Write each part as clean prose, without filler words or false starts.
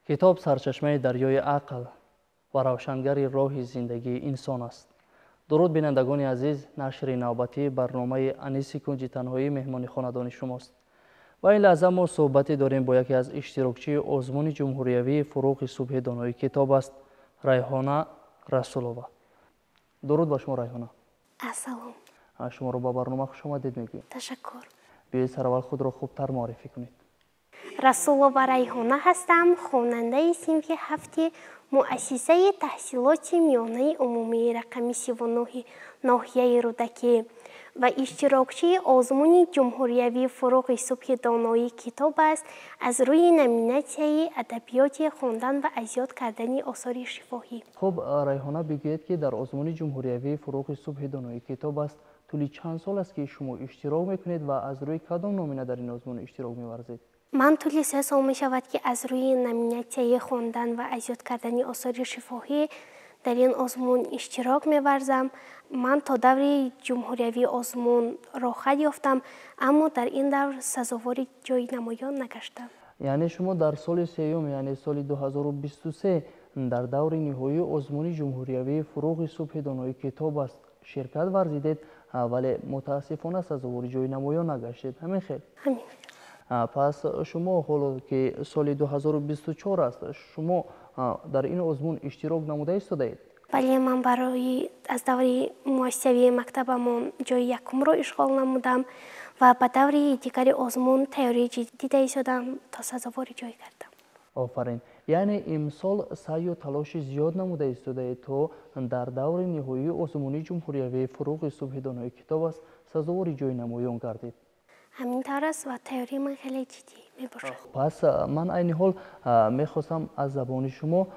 Китоб сарчашмаи дарёи ақл ва равшангари роҳи зиндагии инсон аст. Дуруд, бинандагони азиз, нашри навбатии барномаи Аниси кунҷи танҳоӣ меҳмони хонадони шумост. Ва ин лаҳза мо суҳбате дорем бо яке аз иштирокчии озмуни ҷумҳуриявии «Фурӯғи субҳи донои китоб аст», Райҳона Расулова. Дуруд ба шумо, Райҳона. Ассалом. Шуморо ба барнома хушомадед мегӯем. Ташаккур. Биёед, сараввал худро хубтар муаррифӣ кунед. Расулова Райҳона ҳастам, хонандаи синфи ҳафти муассисаи таҳсилоти миёнаи умумии рақами 39-и ноҳияи Рӯдакӣ ва иштирокчии озмуни ҷумҳуриявии «Фурӯғи субҳи доноии китоб аст» аз рӯи номинатсияи адабиёти хондан ва аз ёд кардани осори шифоҳӣ. Хуб, Райҳона, бигӯед, ки дар озмуни ҷумҳуриявии «Фурӯғи субҳи доноии китоб аст» тӯли чанд сол аст, ки шумо иштирок мекунед ва аз рӯи кадом номина дар ин озмун иштирок меварзед? Ман тӯли 3 сол мешавад, ки аз рӯи номинатсияи хондан ва аз ёд кардани осори шифоҳӣ дар ин озмун иштирок меварзам. Ман то даври ҷумҳуриявии озмун роҳхат ёфтам, аммо дар ин давр сазовори ҷои намоён нагаштам. Яъне шумо дар соли сеюм, яъне соли 2023, дар даври ниҳоии озмуни ҷумҳуриявии «Фурӯғи субҳи донои китоб аст» ширкат варзидед, вале мутаассифона сазовори ҷои намоён нагаштед, ҳамин хел? Ҳамин. Пас шумо ҳоло, ки соли 2024 аст, шумо дар ин озмун иштирок намуда истодаед? Бале, ман барои аз даври муассисавии мактабамон ҷои якумро ишғол намудам ва ба даври дигари озмун тайёрии ҷиддӣ дида истодам, то сазовори ҷой гардам. Офарин! Яъне имсол саъю талоши зиёд намуда истодаед, то дар даври ниҳоии озмуни ҷумҳуриявии «Фурӯғи субҳи донои китоб аст» сазовори ҷои намоён гардид. Ҳамин тавр аст ва тайёрии ман хеле ҷиддӣ мебошад. Пас ман айни ҳол мехостам аз забони шумо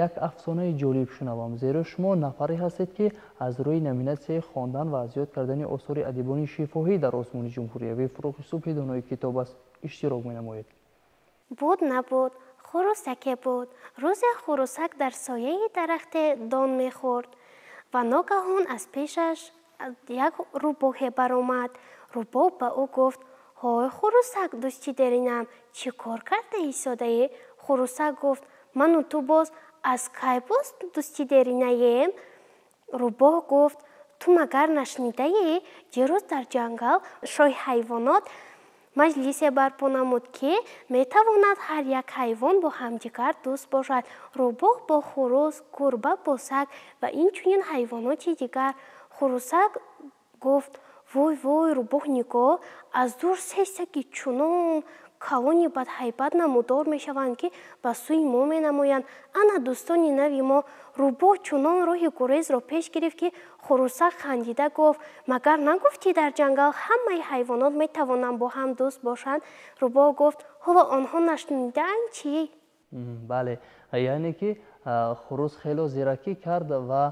як афсонаи ҷолиб шунавам, зеро шумо нафаре ҳастед, ки аз рӯи номинатсияи хондан ва аз ёд кардани осори адибони шифоҳӣ дар озмуни ҷумҳуриявии «Фурӯғи субҳи донои китоб аст» иштирок менамоед. Буд, набуд, хурӯсаке буд. Рӯзе хурӯсак дар сояи дарахте дон мехӯрд ва ногаҳон аз пешаш як рӯбоҳе баромад. Рӯбоҳ ба ӯ гуфт: «Ҳой, хурӯсак, дӯсти деринам, чӣ кор карда истодаӣ?» Хурӯсак гуфт: «Ману ту боз аз кай боз дӯсти деринаем?» Рӯбоҳ гуфт: «Ту магар нашнидаӣ, дирӯз дар ҷангал шоҳи ҳайвонот маҷлисе барпо намуд, ки метавонад ҳар як ҳайвон бо ҳамдигар дӯст бошад: рӯбоҳ бо хурӯс, гурба бо саг ва инчунин ҳайвоноти дигар». Хурӯсак гуфт: «Вой, вой, рӯбоҳ, нигоҳ, аз дур се саги чунон калони бадҳайбат намудор мешаванд, ки ба сӯи мо менамоянд. Ана дӯстони нави мо». Рӯбоҳ чунон роҳи гурезро пеш гирифт, ки хурӯсак хандида гуфт: «Магар нагуфтӣ, дар ҷангал ҳамаи ҳайвонот метавонанд бо ҳам дӯст бошанд?» Рӯбоҳ гуфт: «Ҳоло онҳо нашнидаанд чӣ?» Бале, яъне ки хурӯс хело зиракӣ кард ва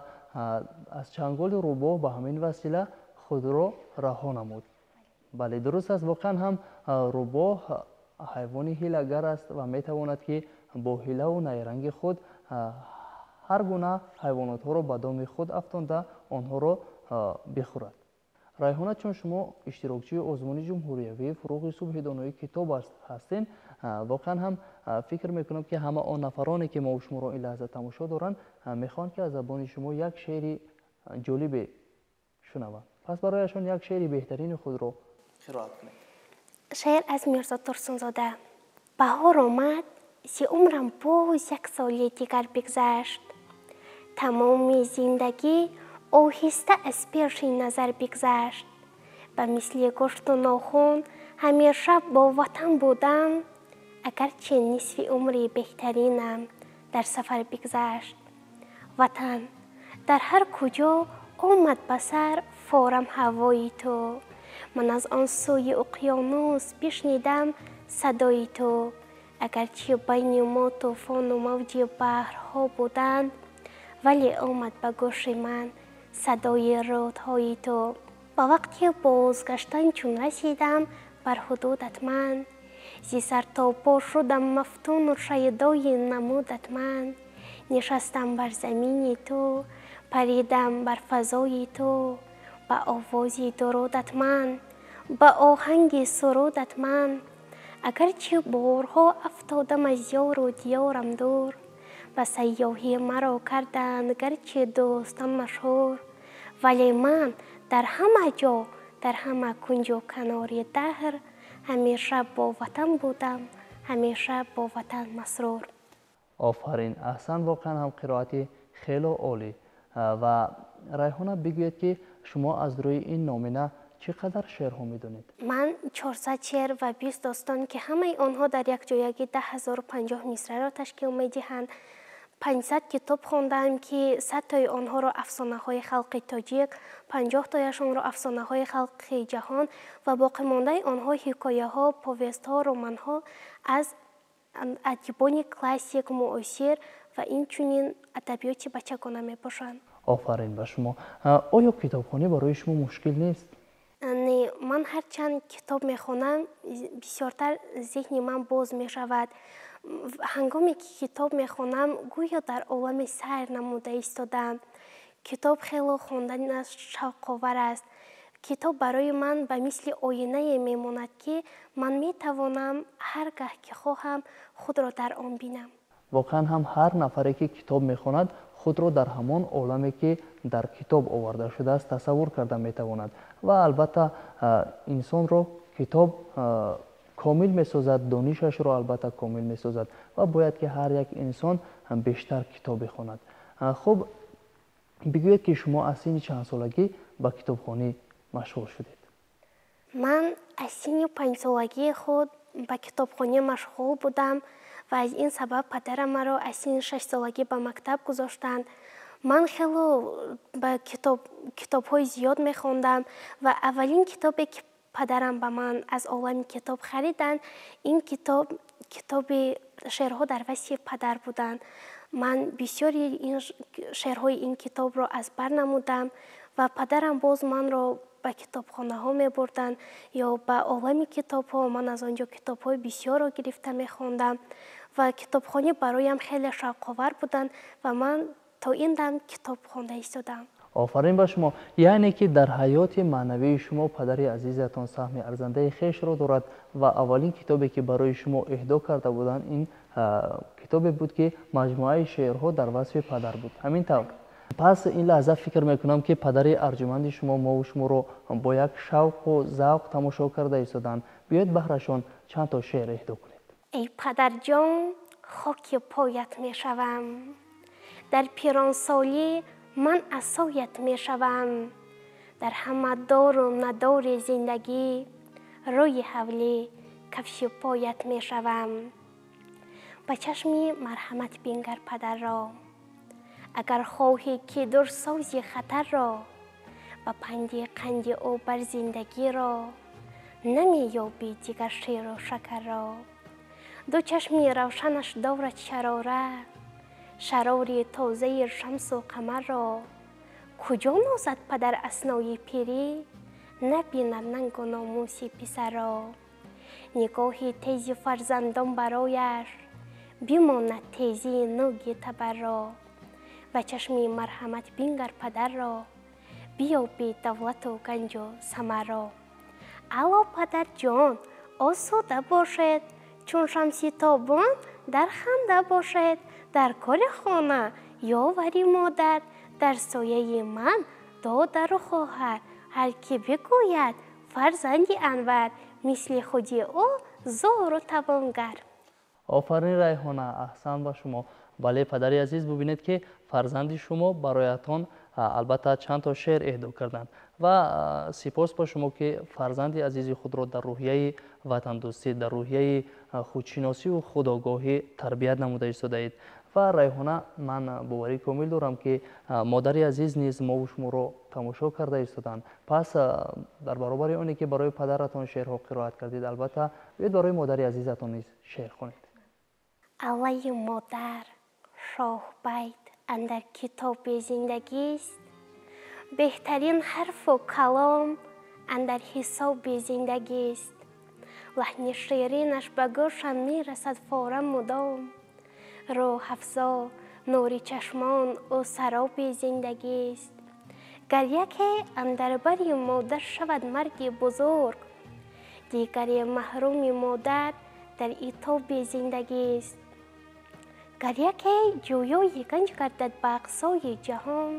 аз чанголи рӯбоҳ ба ҳамин васила худро раҳо намуд. Бале, дуруст аст. Воқеан ҳам рӯбоҳ ҳайвони ҳилагар аст ва метавонад, ки бо ҳилаву найранги худ ҳар гуна ҳайвонотҳоро ба доми худ афтонда, онҳоро бихӯрад. Райҳона, чун шумо иштирокчии озмуни ҷумҳуриявии «Фурӯғи субҳи донои китоб аст» ҳастен, воқеан ҳам фикр мекунам, ки ҳама он нафароне, ки мо шуморо ин лаҳза тамошо доранд, мехоҳанд, ки аз забони шумо як шеъри ҷолибе шунаванд. Пас барояшон як шеъри беҳтарини худро қироат кунед. Шеър аз Мирзо Турсунзода. Баҳор омад, зи умрам боз як соли дигар бигзашт. Тамоми зиндагӣ оҳиста аз пеши назар бигзашт. Ба мисли гӯшту нохун ҳамеша бо ватан будам, агарчи нисфи умри беҳтаринам дар сафар бигзашт. Ватан, дар ҳар куҷо омад ба сар форам ҳавои ту, ман аз он сӯи уқёнус бишнидам садои ту. Агарчи байни мо тӯфону мавҷи баҳрҳо буданд, вале омад ба гӯши ман садои рӯдҳои ту. Ба вақти бозгаштан чун расидам бар ҳудудат, ман зи сар то по шудам мафтуну шайдои намудат. Ман нишастам бар замини ту, паридам бар фазои ту. Ба овози дурудат ман, ба оҳанги сурудат ман. Агарчи борҳо афтодам аз ёру диёрам дур, ба сайёҳӣ маро карданд гарчи дӯстон машҳур, вале ман дар ҳама ҷо, дар ҳама кунҷу канори даҳр, ҳамеша бо ватан будам, ҳамеша бо ватан масрур. Офарин, аҳсан, воқеан ҳам қироати хело олӣ. Ва Райҳона, бигӯед, ки шумо аз рӯи ин номина чӣ қадар шеърҳо медонед? Ман 400 шеър ва 20 достон, ки ҳамаи онҳо дар якҷоягӣ 10 050 мисраро ташкил медиҳанд. 500 китоб хондаам, ки 100 тои онҳоро афсонаҳои халқи тоҷик, 50 тояшонро афсонаҳои халқи ҷаҳон ва боқимондаи онҳо ҳикояҳо, повестҳо, романҳо аз адибони классик, муосир ва инчунин адабиёти бачагона мебошанд. Офарин ба шумо. Оё китобхонӣ барои шумо мушкил нест? Не, ман ҳарчанд китоб мехонам, бисёртар зеҳни ман боз мешавад. Ҳангоме ки китоб мехонам, гӯё дар олами сайр намуда истодаам. Китоб хело хонданаш шавқовар аст. Китоб барои ман ба мисли оинае мемонад, ки ман метавонам ҳар гаҳ ки хоҳам, худро дар он бинам. Воқеан ҳам, ҳар нафаре ки китоб мехонад, худро дар ҳамон оламе, ки дар китоб оварда шудааст, тасаввур карда метавонад. Ва албатта, инсонро китоб комил месозад, донишашро албатта комил месозад ва бояд ки ҳар як инсон бештар китоб бихонад. Хуб, бигӯед, ки шумо аз синни чандсолагӣ ба китобхонӣ машғул шудед? Ман аз синни 5-солагии худ ба китобхонӣ машғул будам ва аз ин сабаб падарам маро аз синни 6-солагӣ ба мактаб гузоштанд. Ман хело ба китобҳои зиёд мехондам ва аввалин китобе, ки падарам ба ман аз олами китоб хариданд, ин китоб китоби шеърҳо дар васфи падар буданд. Ман бисёри ин шеърҳои ин китобро аз бар намудам ва падарам боз манро ба китобхонаҳо мебурданд ё ба олами китобҳо. Ман аз он ҷо китобҳои бисёрро гирифта мехондам ва китобхонӣ бароям хеле шавқовар буданд ва ман то ин дам китоб хонда истодам. Офарин ба шумо. Яъне ки дар ҳаёти маънавии шумо падари азизатон саҳми арзандаи хешро дорад ва аввалин китобе, ки барои шумо эҳдо карда буданд, ин китобе буд, ки маҷмӯаи шеърҳо дар васфи падар буд. Ҳамин тавр? Пас ин лаҳза фикр мекунам, ки падари арҷуманди шумо мову шуморо бо як шавқу завқ тамошо карда истоданд. Биёед, баҳрашон чанд то шеър эҳдо кунед. Эй падарҷон, хоки поят мешавам, дар пиронсолӣ ман асоят мешавам, дар ҳама дору надори зиндагӣ рӯи ҳавлӣ кафши поят мешавам. Ба чашми марҳамат бингар падарро, агар хоҳӣ ки дур сози хатарро, ба панди қанди ӯ бар зиндагиро намеёбӣ дигар ширу шакарро. Ду чашми равшанаш дорад шарора, шарори тозаи шамсу қамарро. Куҷо нозад падар аснои пирӣ, набинад нангу номуси писарро. Нигоҳи тези фарзандон барояш бимонад тезии нӯги табарро. Ба чашми марҳамат бингар падарро, биёбӣ давлату ганҷу самарро. Алло, падарҷон, осуда бошед, чун шамси тобон дар ханда бошед, дар кори хона ёвари модар, дар сояи ман додару хоҳар. Ҳар ки бигӯяд фарзанди Анвар, мисли худи ӯ зору тавонгар. Офарин, Райҳона, аҳсан ба шумо. Бале, падари азиз, бубинед, ки фарзанди шумо бароятон албатта чанд то шеър эҳдо карданд ва сипос ба шумо, ки фарзанди азизи худро дар рӯҳияи ватандӯстӣ, дар рӯҳияи худшиносиву худогоҳӣ тарбият намуда истодаед. Ва Райҳона, ман боварии комил дорам, ки модари азиз низ мову шуморо тамошо карда истоданд. Пас дар баробари оне ки барои падаратон шеърҳо қироат кардед, албатта биёед, барои модари азизатон низ шеър хонед. Аллаи модар шоҳбайт андар китоби зиндагист, беҳтарин ҳарфу калом андар ҳисоби зиндагист. Лаҳни ширинаш ба гӯшам мерасад форам мудом, рӯҳафзо, нури чашмон ӯ сароби зиндагист. Гар яке андар бари модар шавад марги бузург, дигаре маҳруми модар. Дар итоби зиндагист. Гар яке ҷӯёи ганҷ гардад ба ақсои ҷаҳон,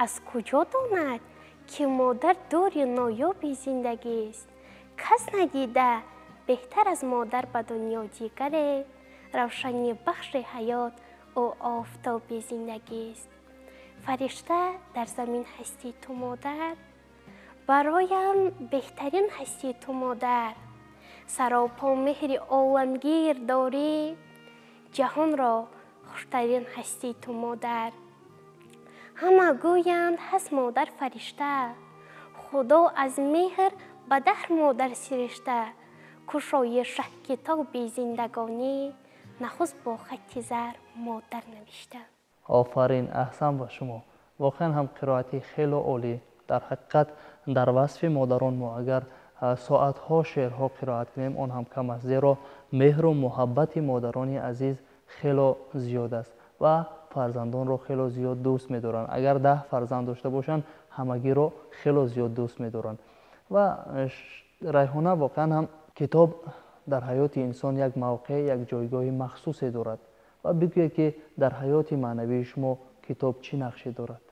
аз куҷо донад, ки модар дури ноёби зиндагист? Кас надида беҳтар аз модар ба дунё дигаре, равшани бахши ҳаёт ӯ офтоби зиндагист. Фаришта дар замин ҳастӣ ту модар, бароям беҳтарин ҳастӣ ту модар. Саропо меҳри оламгир дорӣ, ҷаҳонро хуштарин ҳастӣ ту модар. Ҳама гӯянд ҳаст модар фаришта, Худо аз меҳр ба даҳр модар сиришта. Кушои шаҳкитоби зиндагонӣ, нахуст бо хатти зар модар навишта. Офарин, аҳсан ба шумо. Воқеан ҳам қироати хело олӣ. Дар ҳақиқат дар васфи модарон мо агар соатҳо шеърҳо қироат кунем, он ҳам кам аст, зеро меҳру муҳаббати модарони азиз хело зиёд аст ва фарзандонро хело зиёд дӯст медоранд. Агар 10 фарзанд дошта бошанд, ҳамагиро хело зиёд дӯст медоранд. Ва Райҳона, воқеан ҳам китоб дар ҳаёти инсон як мавқеъ, як ҷойгоҳи махсусе дорад. Ва бигӯед, ки дар ҳаёти маънавии шумо китоб чӣ нақше дорад?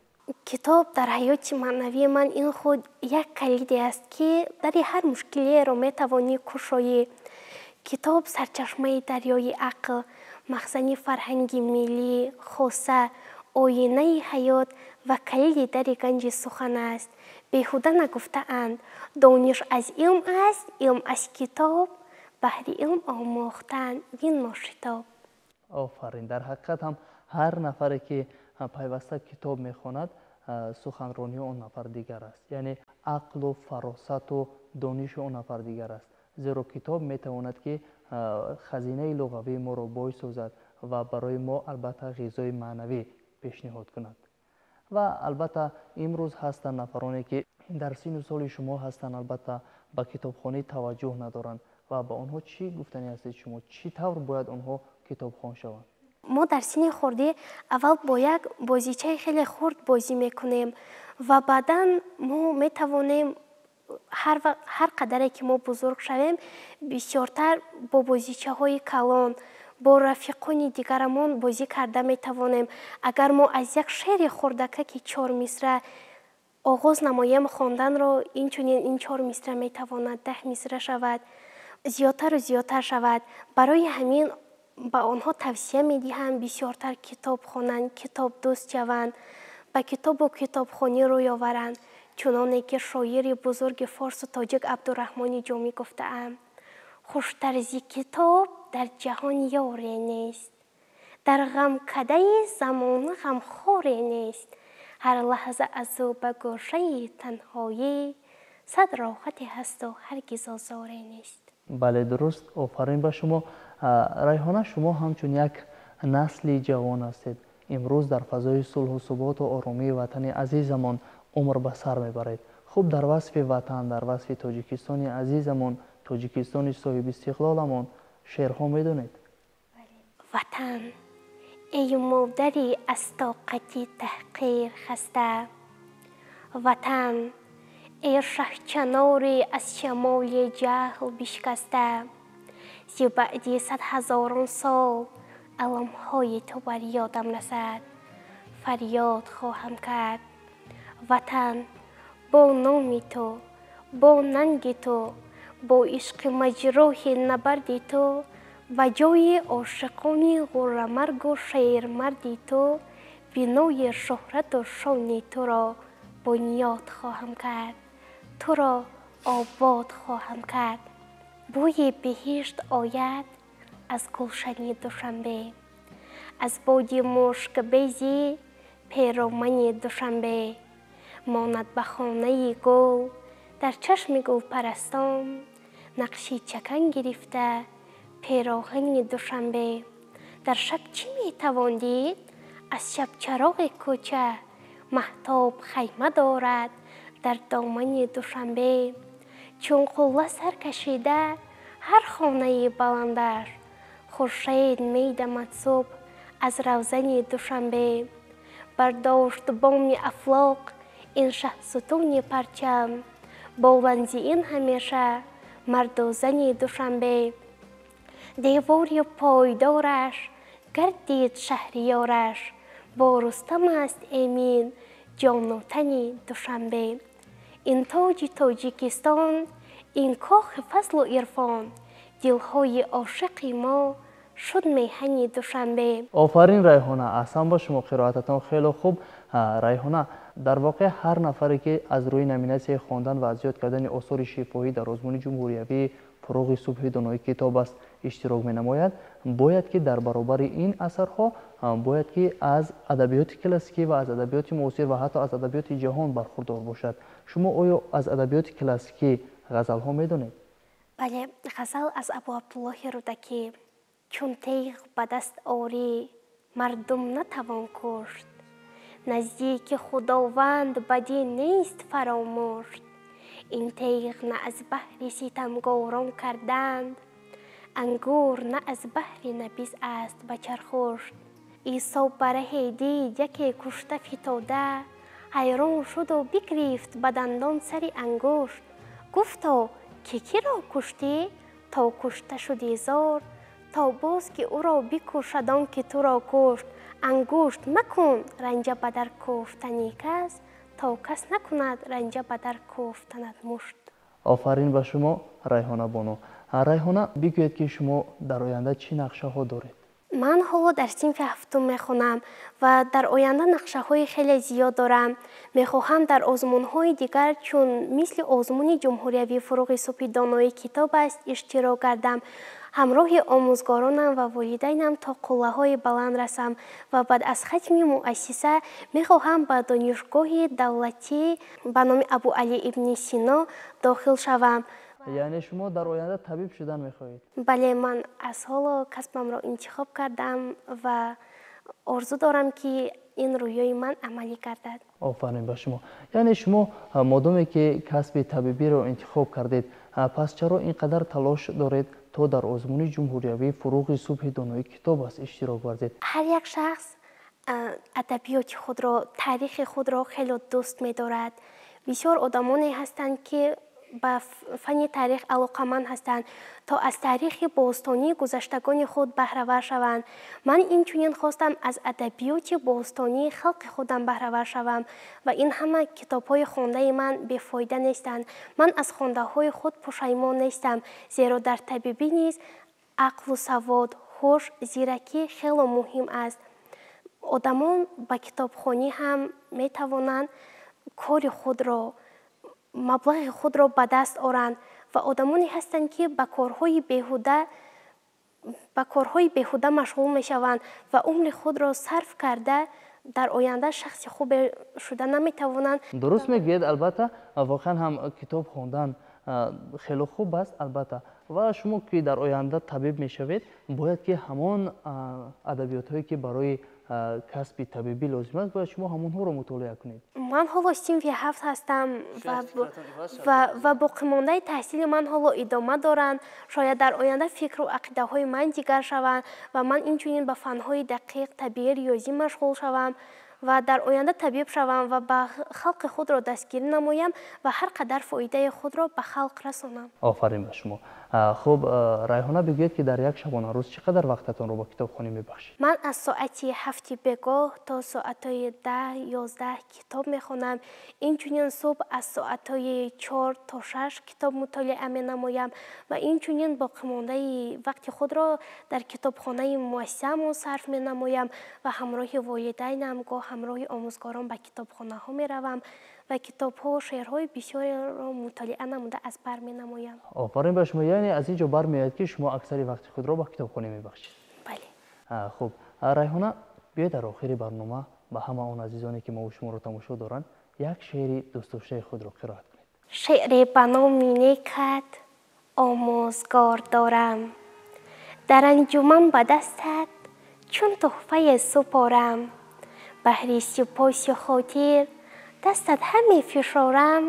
Китоб дар ҳаёти маънавии ман ин худ як калиде аст, ки дари ҳар мушкилиеро метавонӣ кушоӣ. Китоб сарчашмаи дарёи ақл, махзани фарҳанги миллӣ, хоса, оинаи ҳаёт ва калиди дари ганҷи сухан аст. Беҳуда нагуфтаанд: дониш аз илм аст, илм аз китоб, баҳри илм омӯхтан дин ношитоб. Офарин. Дар ҳақиқат ҳам ҳар нафаре ки пайваста китоб мехонад, суханронии он нафар дигар аст, яъне ақлу фаросату дониши он нафар дигар аст, зеро китоб метавонад, ки хазинаи луғавии моро бой созад ва барои мо албатта ғизои маънавӣ пешниҳод кунад. Ва албатта имрӯз ҳастанд нафароне, ки дар синну соли шумо ҳастанд, албатта ба китобхонӣ таваҷҷӯҳ надоранд, ва ба онҳо чӣ гуфтанӣ ҳастед шумо? Чӣ тавр бояд онҳо китобхон шаванд? Мо дар синни хурдӣ аввал бо як бозичаи хеле хурд бозӣ мекунем ва баъдан мо метавонем ҳар қадаре ки мо бузург шавем, бисёртар бо бозичаҳои калон, бо рафиқони дигарамон бозӣ карда метавонем. Агар мо аз як шеъри хурдака, ки чор мисра, оғоз намоем хонданро, инчунин ин чор мисра метавонад 10 мисра шавад, зиёдтару зиёдтар шавад. Барои ҳамин ба онҳо тавсия медиҳам бисёртар китоб хонанд, китобдӯст шаванд, ба китобу китобхонӣ рӯй оваранд. Чуноне ки шоири бузурги форсу тоҷик Абдураҳмони Ҷомӣ гуфтаанд: хуштар зи китоб дар ҷаҳон ёре нест, дар ғамкадаи замона ғамхоре нест. Ҳар лаҳза аз ӯ ба гӯшаи танҳоӣ сад роҳате ҳасту ҳаргиз озоре нест. Бале, дуруст, офарин ба шумо. Райҳона, шумо ҳамчун як насли ҷавон ҳастед, имрӯз дар фазои сулҳу суботу оромии ватани азизамон умр ба сар мебаред. Хуб, дар васфи ватан, дар васфи Тоҷикистони азизамон, Тоҷикистони соҳибистиқлоламон шеърҳо медонед? Ватан, эй модари аз тоқати таҳқир хаста, ватан, эй шаҳчанори аз шамоли ҷаҳл бишкаста, зи баъди сад ҳазорон сол аламҳои ту бар ёдам расад, фарёд хоҳам кард. Ватан, бо номи ту, бо нанги ту, бо ишқи маҷрӯҳи набарди ту, ба ҷои ошиқони ғуррамаргу шермарди ту, бинои шӯҳрату шони туро бунёд хоҳам кард, туро обод хоҳам кард. Бӯи биҳишт ояд аз гулшани Душанбе, аз боди мушкбези перомани Душанбе, монад ба хонаи гул дар чашми гулпарастон нақши чакан гирифта пероҳани Душанбе. Дар шаб чӣ метавон дид аз шабчароғи кӯча? Маҳтоб хайма дорад дар домани Душанбе. Чун қулла сар кашида ҳар хонаи баландаш, хуршед медамад субҳ аз равзани Душанбе. Бардошт боми афлоқ ин шаҳсутуни парчам, боланзи ин ҳамеша марду зани Душанбе. Девори пойдораш гардид шаҳриёраш, бо Рустам аст эмин ҷону тани Душанбе. Ин тоҷи Тоҷикистон, ин кохи фазлу ирфон, дилҳои ошиқи мо шуд меҳани Душанбе. Офарин, Райҳона, аҳсан ба шумо, қироататон хеле хуб. Райҳона, дар воқеъ ҳар нафаре ки аз рӯи номинатсияи хондан ва аз ёд кардани осори шифоҳӣ дар озмуни ҷумҳуриявии «Фуруғи субҳи донои китоб аст» иштирок менамояд, бояд ки дар баробари ин асарҳо бояд ки аз адабиёти классикӣ ва аз адабиёти муосир ва ҳатто аз адабиёти ҷаҳон бархурдор бошад. Шумо оё аз адабиёти классикӣ ғазалҳо медонед? Бале, ғазал аз Абу Абдуллоҳи Рӯдакӣ. Чун теғ ба даст орӣ, мардум натавон кушт, наздики Худованд бадӣ нест фаромӯшт. Ин теғ на аз баҳри ситамгорон карданд, ангур на аз баҳри набиз аст ба чархушт. Исо ба раҳе дид яке кушта фитода, ҳайрон шуду бигирифт ба дандон сари ангушт. Гуфто, ки киро куштӣ то кушта шуди зор, то боз ки ӯро бикушад он ки туро кушт. Ангушт макун ранҷа ба дар кофтани кас, то кас накунад ранҷа ба дар кофтанат мушт. Офарин ба шумо, Райҳона бону. Райҳона, бигӯед ки шумо дар оянда чӣ нақшаҳо доред? Ман ҳоло дар синфи ҳафтум мехонам ва дар оянда нақшаҳои хеле зиёд дорам. Мехоҳам дар озмунҳои дигар, чун мисли озмуни ҷумҳуриявии «Фуруғи субҳи донои китоб аст», иштирок гардам, ҳамроҳи омӯзгоронам ва волидайнам то қуллаҳои баланд расам ва баъд аз хатми муассиса мехоҳам ба донишгоҳи давлатӣ ба номи Абуалӣ ибни Сино дохил шавам. Яъне шумо дар оянда табиб шудан мехоҳед? Бале, ман аз ҳоло касбамро интихоб кардам ва орзу дорам, ки ин рӯёи ман амалӣ гардад. Офарин ба шумо. Яъне шумо модоме ки касби табибиро интихоб кардед, пас чаро ин қадар талош доред, то дар озмуни ҷумҳуриявии «Фуруғи субҳи донои китоб аст» иштирок варзед? Ҳар як шахс адабиёти худро, таърихи худро хеле дӯст медорад. Бисёр одамоне ҳастанд, ки ба фанни таърих алоқаманд ҳастанд, то аз таърихи бостонии гузаштагони худ баҳравар шаванд. Ман инчунин хостам аз адабиёти бостонии халқи худам баҳравар шавам ва ин ҳама китобҳои хондаи ман бефоида нестанд. Ман аз хондаҳои худ пушаймон нестам, зеро дар табибӣ низ ақлу савод, ҳуш, зиракӣ хело муҳим аст. Одамон ба китобхонӣ ҳам метавонанд кори худро, маблағи худро ба даст оранд ва одамоне ҳастанд, ки ба корҳои беҳуда машғул мешаванд ва умри худро сарф карда, дар оянда шахси хубе шуда наметавонанд. Дуруст мегӯед, албатта, воқеан ҳам китоб хондан хеле хуб аст, албатта. Ва шумо ки дар оянда табиб мешавед, бояд ки ҳамон адабиётҳое ки барои касби табибӣ лозим аст, бояд шумо ҳамонҳоро мутолиа кунед. Ман ҳоло синфи ҳафт ҳастам ва боқимондаи таҳсили ман ҳоло идома доранд. Шояд дар оянда фикру ақидаҳои ман дигар шаванд ва ман инчунин ба фанҳои дақиқ, табиӣ, риёзӣ машғул шавам ва дар оянда табиб шавам ва ба халқи худро дастгирӣ намоям ва ҳар қадар фоидаи худро ба халқ расонам. Офарин ба шумо. Хуб, Райҳона, бигӯед ки дар як шабонарӯз чӣ қадар вақтатонро ба китобхонӣ мебахшед? Ман аз соати 7-и бегоҳ то соатҳои 10, 11 китоб мехонам. Инчунин субҳ аз соатҳои 4 то 6 китоб мутолиа менамоям ва инчунин боқимондаи вақти худро дар китобхонаи муассисаамон сарф менамоям ва ҳамроҳи волидайнам, гоҳ ҳамроҳи омӯзгорон ба китобхонаҳо меравам ва китобҳо, шеърҳои бисёреро мутолиа намуда, аз бар менамоям. Офарин ба шумо. Яъне аз ин ҷо бармеояд, ки шумо аксари вақти худро ба китобхонӣ мебахшед. Бале. Хуб, Райҳона, биёед, дар охири барнома ба ҳама он азизоне ки мову шуморо тамошо доранд, як шеъри дӯстдоштаи худро қироат кунед. Шеъре ба номи некат, омӯзгор, дорам, дар анҷуман ба дастат чун тӯҳфае супорам. Баҳри сипоси хотир дастат ҳаме фишорам,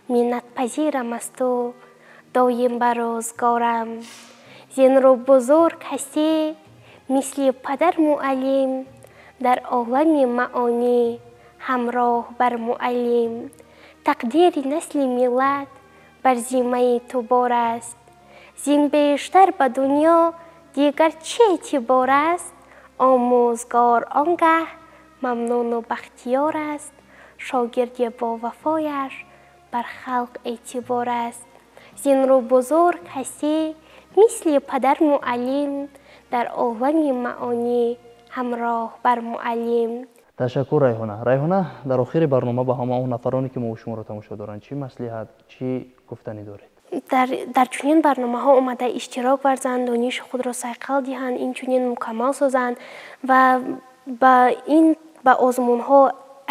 миннатпазирам аз ту доим ба рӯзгорам. Зин рӯ бузург ҳастӣ, мисли падар муаллим, дар олами маъонӣ ҳамроҳ бар муаллим. Тақдири насли миллат бар зиммаи ту бор аст, зин бештар ба дунё Дигар чӣ эътибор аст? Омӯзгор он гаҳ мамнуну бахтиёр аст. Шогирди бовафояш бар халқ эътибор аст. Зин рӯ бузург ҳастӣ мисли падар муаллим, дар олами маъонӣ ҳамроҳ бар муаллим. Ташаккур, Райҳона. Райҳона, дар охири барнома ба ҳама он нафароне, ки мо шуморо тамошо доранд, чӣ маслиҳат, чӣ гуфтанӣ доред? Дар чунин барномаҳо омада иштирок варзанд, дониши худро сайқал диҳанд, инчунин мукаммал созанд ва ба озмунҳо,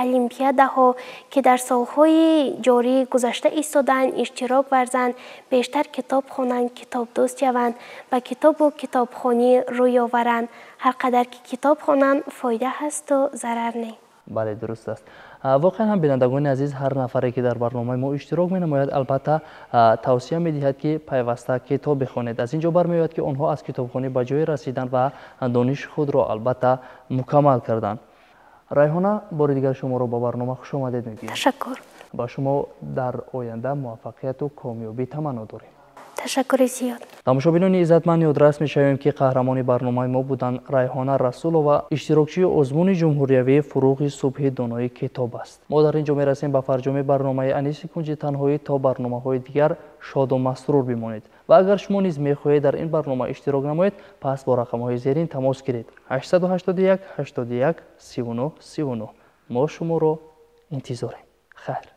олимпиадаҳо, ки дар солҳои ҷорӣ гузашта истодаанд, иштирок варзанд, бештар китоб хонанд, китобдӯст шаванд, ба китобу китобхонӣ рӯй оваранд. Ҳар қадар ки китоб хонанд, фоида ҳасту зарар не. Бале, дуруст аст. Воқеан ҳам, бинандагони азиз, ҳар нафаре, ки дар барномаи мо иштирок менамояд, албатта, тавсия медиҳад, ки пайваста китоб бихонед. Аз ин ҷо бармеояд, ки онҳо аз китобхонӣ ба ҷое расиданд ва дониши худро, албатта, мукаммал карданд. Райҳона, бори дигар шуморо ба барнома хушомадед мегӯем. Ташаккур. Ба шумо дар оянда муваффақияту комёбӣ таманно дорем. Ташаккури зиёд. Тамошобинони иззатманд, ёдрас мешавем, ки қаҳрамони барномаи мо буданд Райҳона Расулова, иштирокчии озмуни ҷумҳуриявии «Фурӯғи субҳи донои китоб» аст. Мо дар ин ҷо мерасем ба фарҷоми барномаи «Аниси кунҷи танҳоӣ». То барномаҳои дигар шоду масрур бимонед. Ва агар шумо низ мехоҳед дар ин барнома иштирок намоед, пас бо рақамҳои зерин тамос гиред: 881 81 39 39. Мо шуморо интизорем. Хайр.